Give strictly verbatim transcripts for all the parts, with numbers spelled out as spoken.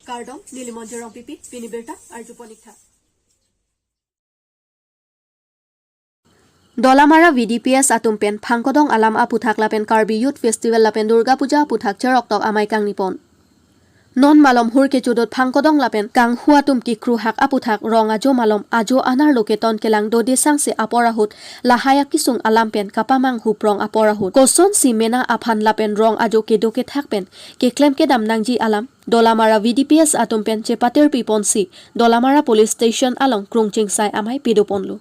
Kardom, neli Monjir Rongpipi, pini birta arjupon ik tha. Dolamara V D P S atum pen Phangkodong alam aputhak lapen Karbi Youth Festival lapen Durga Puja aputhak cheroktok amei kangnipon. Non malom hur kechudot Phangkodong lapen kanghu atum kikruhak aputhak rong ajo malom ajo anerlo keton kelang dode sangse apor ahut lahai akisung alam pen kapamanghu prong apor ahut kosonsi mena aphan lapen rong ajo kedo kethak pen keklem kedam nangji alam Dolamara V D P S atum pen chepatirpiponsi Dolamara Police Station along krungchingsai amei padoponlo.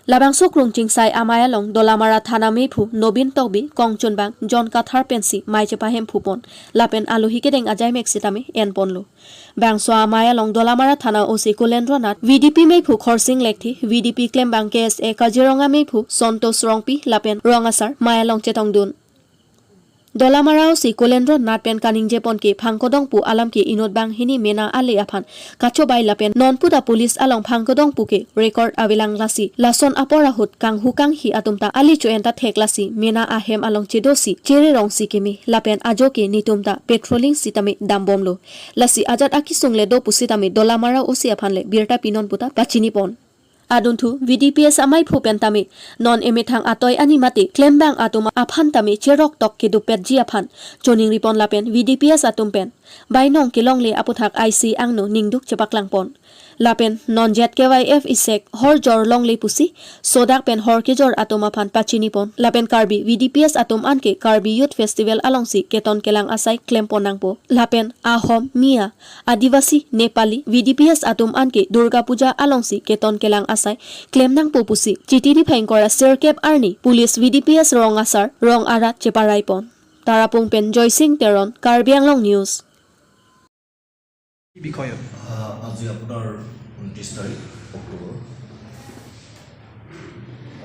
Labangso krungchingsai amei along Dolamara Thana meiphu Nobin Tokbi, kongchunbang John Kathar pensi mei chepahemphupon lapen alohi kedeng ajaimek sitame enponlo. Bangso amei along Dolamara Thana O C Kulendra Nath, V D P meiphu Khorsing Lekthe, V D P klembang K S A Kaziranga meiphu Santosh Rongpi lapen rong asar mei along chetongdun. Dolamara O C Kulendra Nath pen kaningjepon ke Phangkodong pu alam ke inut banghini mena ale aphan kachobai lapen nonpu ta police along Phangkodong pu ke record avelang, lasi lason apor ahut kanghu kanghi atum ta ale cho-en ta thek, lasi mena ahem along chedosi chere rongsi keme lapen ajo ke netum ta patrolling sitame dambomlo, lasi ajat akisung le do pusitame Dolamara O C aphan le birta pinon pu ta pachinipon. Adunthu V D P S ameiphu pen tame non emethang atoi ani mate klembang atum aphan tame cheroktok kedopetji aphan choningripon lapen V D P S atum pen bainong kelongle aputhak aisi angno ningduk chepaklangpon. Lapen non Z K Y F isek hor jor longle pusi sodak pen hor kejor atum aphan pachinipon lapen Karbi V D P S atum anke Karbi Youth Festival alongsi keton kelang asai klempon nangpo lapen Ahom, Miya, Adivasi, Nepali, V D P S atum anke Durga Puja alongsi keton kelang asai klem nangpo pusi Chitiri Phangkora sirkep arni Police, V D P S rong asar, rong arat cheparaipon. Tarapung pen Joysing Teron, Karbi Anglong News. কি বিষয়ত? আহ, আজি আপোনাৰ ঊনত্ৰিছ তাৰিখ অক্টোবৰ।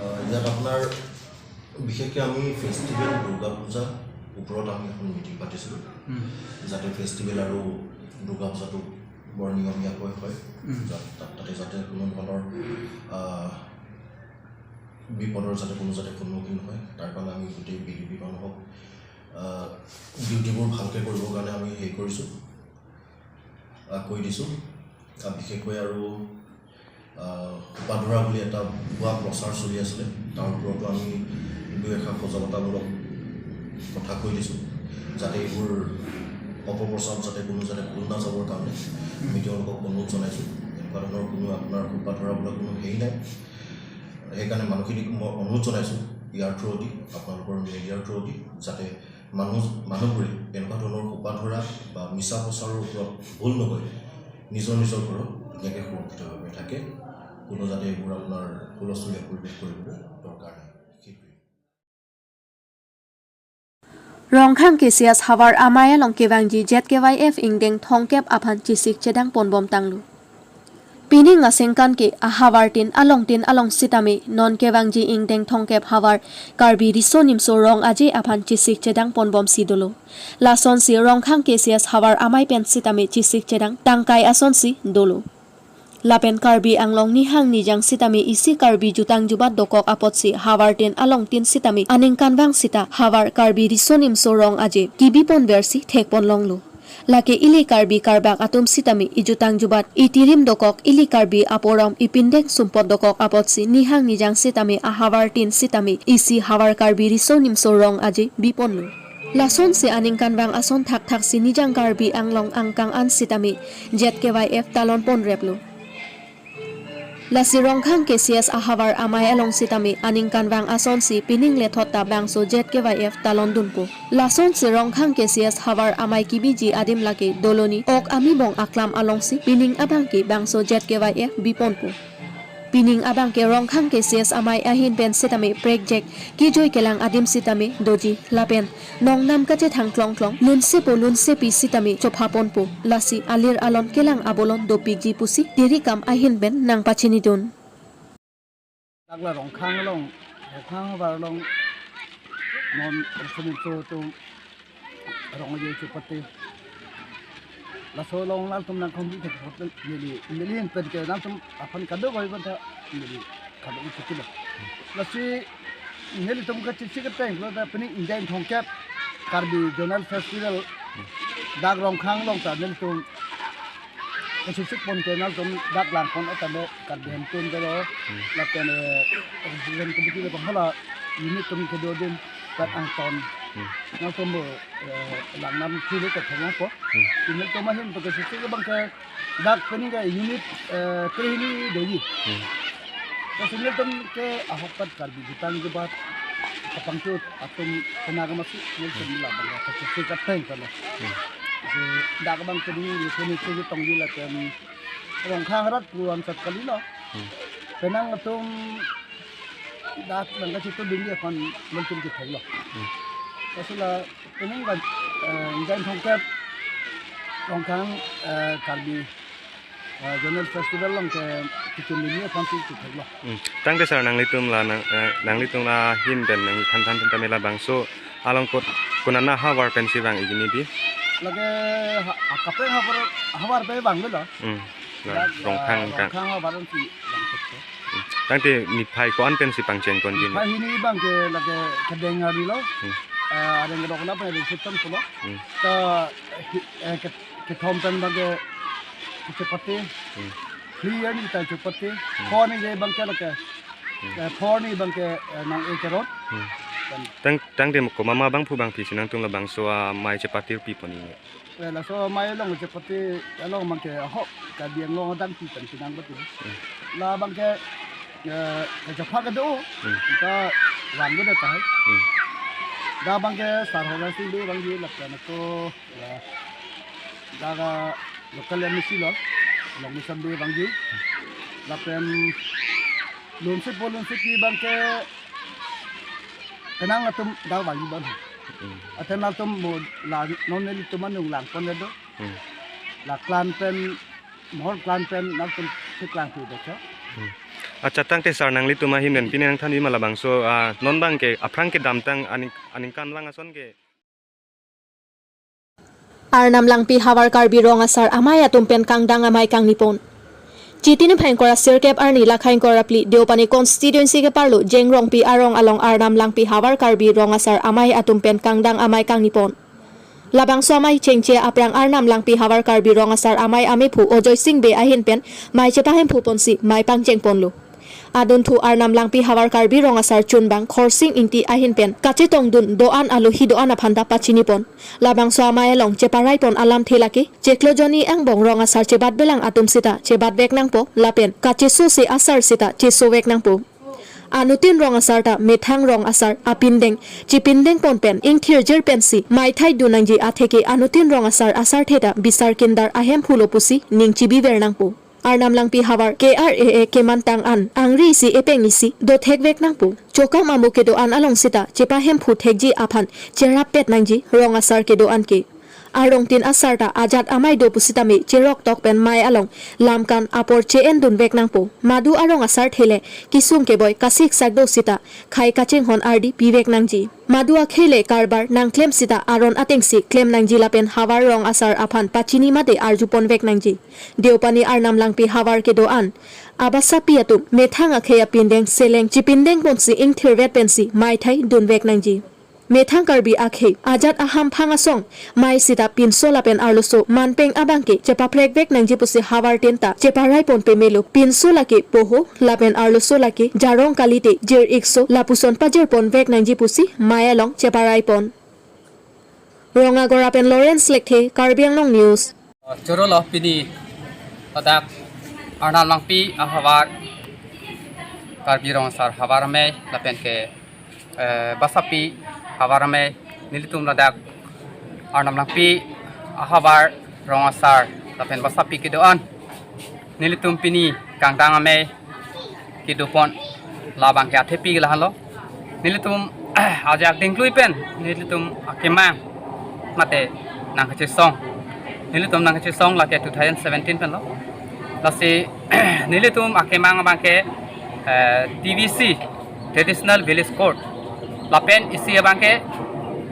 আহ, ইয়াত আপোনাৰ বিশেষকৈ আমি ফেষ্টিভেল দুৰ্গা পূজা ওপৰত আমি এখন মিটিং পাতিছিলোঁ, উম। যাতে ফেষ্টিভেল আৰু দুৰ্গা পূজাটো বৰ নিয়মীয়াকৈ হয়, উম। যাত-, তাত-, তাতে যাতে কোনো ধৰণৰ, আহ, বিপদৰ যাতে কোনো যাতে সন্মুখীন নহয়, তাৰ কাৰণে আমি গোটেই ভি ডি পি মানুহক, আহ, ডিউটিবোৰ ভালকৈ কৰিবৰ কাৰণে আমি হেৰি কৰিছোঁ, আহ, কৈ দিছোঁ। আহ, বিশেষকৈ আৰু আহ, সোপাধৰা বুলি এটা ভুৱা প্ৰচাৰ চলি আছিলে, তাৰ ওপৰতো আমি দুই এষাৰ সজাগতামূলক কথা কৈ দিছোঁ, যাতে এইবোৰ অপপ্ৰচাৰত যাতে কোনো যাতে ভুল নাযাবৰ কাৰণে আমি তেওঁলোকক অনুৰোধ জনাইছোঁ। এনেকুৱা ধৰণৰ কোনো আপোনাৰ সোপাধৰা বোলা কোনো হেৰি নাই। সেইকাৰণে মানুহখিনিক মই অনুৰোধ জনাইছোঁ ইয়াৰ থ্ৰুৱেদি, আপোনালোকৰ মিডিয়াৰ থ্ৰুৱেদি, যাতে মানুহ, মানুহবোৰে এনেকুৱা ধৰণৰ সোপাধৰা বা মিছা প্ৰচাৰৰ ওপৰত ভুল নগৈ নিজৰ নিজৰ ঘৰত ধুনীয়াকৈ সুৰক্ষিতভাৱে থাকে। কোনো যাতে এইবোৰ আপোনাৰ হুলস্থুলীয়া পৰিৱেশ কৰিবলৈ দৰকাৰ নাই। সেইটোৱেই। Rongkhang K C S havar amei along kevangji Z K Y F ingdeng thomkep aphan chesik chedang ponbom tanglo. Pining asengkan ke ahavartin alongtin along sitame non kevangji ingdeng thomkep havar Karbi Riso Nimso Rong Aje aphan chesik chedang ponbomsi dolo. Lasonsi Rongkhang K C S havar amei pen sitame chesik chedang tangkai asonsi dolo. Lapen Karbi Anglong nihang nijang sitame isi Karbi jutang jubat dokok apotsi havartin alongtin sitame aningkanvang sita havar Karbi Riso Nimso Rong Aje kebi ponversi thekpon longlo. Lake ili Karbi karbak atum sitame ijutang jubat itirim dokok, ili Karbi aporom ipindeng sumpot dokok apotsi nihang nijang sitame ahavartin sitame isi havar Karbi Riso Nimso Rong Aje biponlo. Lasonsi aningkanvang ason thakthaksi nijang Karbi Anglong angkang an sitame Z K Y F talon ponreplo. Lasi Rongkhang K C S ahavar amei along sitame aningkanvang asonsi pining lethot ta bangso Z K Y F talon dunpo. Lasonsi Rongkhang K C S havar amei kebiji adim lake Doloni Ok Amibong aklam alongsi pining abangke bangso Z K Y F biponpo. Pining abangke Rongkhang K C S amei ahin pen sitame prekjek kejoi kelang adim sitame doji lapen nongnam kachethang klongklong, lunsepo lunsepi sitame chophaponpo. Lasi alir alon kelang abolon dopikji pusi tirikam ahin pen nangpachinidun. Dakla Rongkhang along, Rongkhang havar along non Riso Nimso atum Rong Aje chepate. Laso along nangtum nangkhom di thek hotel neli, neli pen ke nangtum aphan kado bai bantha neli kado di chukilo. Lasi nelitum kachisi keteng lo ta pining ingdeng thomkep Karbi Zonal Festival dak Rongkhang along ta nelitum Kachesik pon ke nangtum dak langpon atame Karbi Hemtun ke lo, Hmm. lapen, eh, Executive Committee ke hala unit atum kedo adim dak angton. Hmm. Nangtum, eh, langnam chili ke thongpo. Hmm. Unit atum ahin to kachesik abang ke dak pini ke unit, eh, krehini doji. Hmm. Kachesik atum ke ahokpet Karbi jutang jubat kapangchut atum kena kemasi, nangtum Hmm. labang ke kachesik ateng kalo. Hmm. Si dak abang pini, pini chili tongji lapen Rongkhang arat puan sat kali lo. Hmm. Penang atum dak nang kachito bingdi akon nangtum kithek lo. Hmm. Kasula penang kan, eh, ingkai thomkep Rongkhang, eh, Karbi, eh, Zonal Festival along ke kichun bingdi akon si kithek lo. Hmm. Tangte sir nanglitum la nang, eh, nanglitum la ahin pen nangthan than than tame labangso along kot konat ahavar pensi vang-ik ni di? Lake ha-, akapeng havar, havar pen vanglo. Hmm. Nah, Ya, ya, Rongkhang kan. Rongkhang havar si vangkok. Hmm. Tangte niphai ko-an pensi pangcheng ponji ni? Niphai hini abang ke lake kedeng ari lo. Hmm. Eh, adeng kedok na pen reception pulo. Hmm. Ta hi-, eh, ke-, kethom pen abang ke kachepate. Hmm. Hli ani ta chepate. Hmm. Ko ni ke abang ke lake. Hmm. Eh, pho ni abang ke, eh, nang-e kerot. Hmm. Dan Tang, tangte mo ko mama bangphu bangphi si nangtum labangso amei chepatirpi pon ni? Eh, laso amei along chepate along abang ke ahok Karbi Anglong adang pi pen pinang betul. Hmm. La abang ke, eh, kachepha kedo. Hmm. Kita rang kedo tahai. Hmm. Dak abang ke Sarhola Singh Bey vangji lapen to, eh, dak local M A C lo, Longmesen Bey vangji. Lapen lunsi po lunsi pi abang ke kenang atum dak vangji bon. Hmm. Athe nangtum mo la non nelitum anung langpon do. Hmm. La klan pen, Mohor klan pen nangtum si klang pi do cho. Hmm. Accha, tangte sir nanglitum ahin pen pini nangthanji ma labangso, ah, non abang ke aphrang kedamtang aning, aningkan lang ason ke. Arnam Langpi havar Karbi Rong Asar Amei atum pen kangdang amei kangni pon. Chiti niphai ingkoi ra sirkep arni lakha ingkoi ra phli Deopani constituency keparlo Jengrongpi arong along Arnam Langpi havar Karbi Rong Asar Amei atum pen kangdang amei kangni pon. Labangso amei chengche aphrang Arnam Langpi havar Karbi Rong Asar Amei amephu Ojoy Singh Bey ahin pen mei chepahemphu ponsi mei pangcheng ponlo. Adunthu Arnam Langpi havar Karbi Rong Asar chunbang Khorsing Ingti ahin pen kachetongdun do-an alohi do-an aphan ta pachini pon. Labangso amei along cheparai pon alamthe lake chiklo jonni angbong rong asar chebat belang atum sita chebat vek nangpo lapen kacheso se asar sita cheso vek nangpo. Anuttin rong asar ta methang rong asar apindeng chipindeng pon pen ingthirjir pensi meithai dun nangji atheke anuttin rong asar asarthe ta bisar kindar ahemphu lo pusi ning chibiver nangpo. Arnam Langpi havar K R A A kemantang an angri isi epeng isi dothek vek nangpo. Chokam amo kedo-an along sita chepahemphu thekji aphan cherap pet nangji rong asar kedo-an ke. Arongtin asar ta ajat amei do pusitame cherok tok pen mei along lamkan apor che-en dun vek nangpo. Madu arong asarthe le kisung keboi kasik sak do sita khai kachinghon ardi pi vek nangji. Madu akhei le karbar nangklem sita aron atengsi klem nangji lapen havar rong asar aphan pachini mate arju pon vek nangji. Deopani Arnam Langpi havar kedo-an abasapi atum methang akhei apindeng seleng chipindeng ponsi ingthir vet pensi meithai dun vek nangji. Methang Karbi akhei ajat ahamphang asong mei sita pinso lapen arloso manpeng abang ke chepaprek vek nangji pusi havartin ta cheparai pon pemelo. Pinso lake poho lapen arloso lake jarong kalite jir ikso lapuson pajir pon vek nangji pusi mei along cheparai pon. Rongagora pen Lawrence Lekthe, Karbi Anglong News. Choro lo pini ladak Arnam Langpi ahavar Karbi Rong Asar Havar Amei lapen ke, eh, basapi havar amei nelitum ladak Arnam Langpi ahavar rong asar lapen basapi kedo-an nelitum pini kangdang amei kedo pon labang ke athepi lahan lo. Nelitum ajak dingklui pen nelitum akemang mate nangkachesong. Nelitum nangkachesong lake two thousand seventeen pen lo. Lasi nelitum akemang abang ke, eh, T V C, Traditional Village Court. Lapen isi abang ke,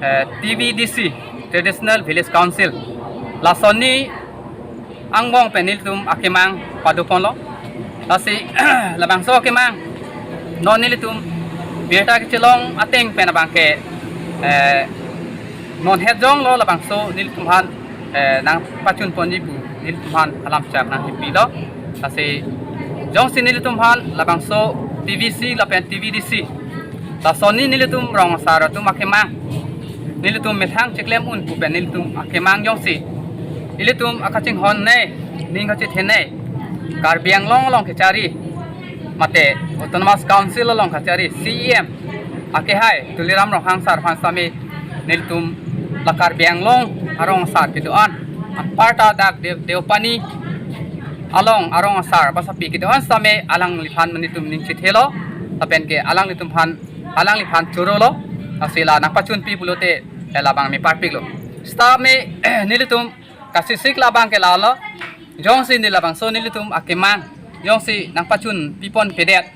eh, T V D C, Traditional Village Council. Lason ni angbong pen nelitum akemang pado pon lo. Lasi labangso akemang non nelitum birta kechelong ateng pen abang ke, eh, non hetjong lo labangso nelitum aphan, eh, nangpachun ponji pu nelitum aphan alam chak nangkipilo. Lasi jongsi nelitum aphan labangso T V C lapen T V D C, lasonni nelitum rong asar atum akemang, nelitum methang cheklem un pu pen nelitum akemang jongsi ilitum akachinghon nei, ning kachethe nei, Karbi Anglong along kechari mate Autonomous Council along kachari C E M akehai Tuliram Ronghang sar aphan sitame nelitum la Karbi Anglong arong asar kedo-an, anparta dak Dev, Deopani along arong asar basapi kedo-an sitame alangliphan nelitum ning chethelo, lapen ke alanglitum aphan, alangliphan chorolo. Lasi la nangpachunpi pulote, eh, labang me parpiklo. Sitame nelitum kachesik labang ke lalo, jongsi neli labangso nelitum akemang jongsi nangpachun pipon pedet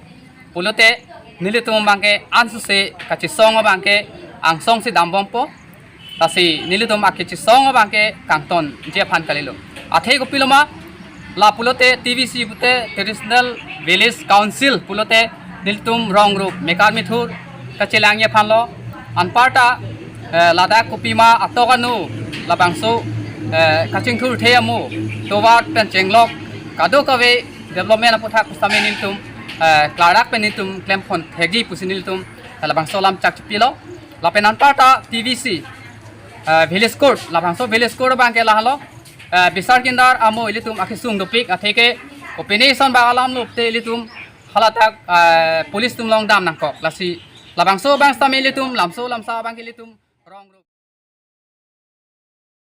pulote, nelitum abangke ansose kachesong abangke angsong si dambompo. Lasi nelitum akechesong abangke kangtonji aphan kalilo. Athe kopiloma, la pulote T V C pute Traditional Village Council pulote nelitum rong rup mekar methur kachelangji aphanlo. Anparta, eh, ladak kopima atok anu labangso, eh, kachingthurthe amu tovar pen chenglok kadokave development aputhak sitame nelitum, eh, klardak pen nelitum klemphon thekji pusi nelitum, eh, labangso alam chak chepilo. Lapen anparta T V C, eh, Village Court, labangso Village Court abangke lahelo, eh, bisar kindar amu ilitum akesung dopik, atheke opine ison bang alam lupte ilitum halatak, eh, police atum along dam nangkok. Lasi labangso abang sitame ilitum lamso lamsa abangke ilitum rong rup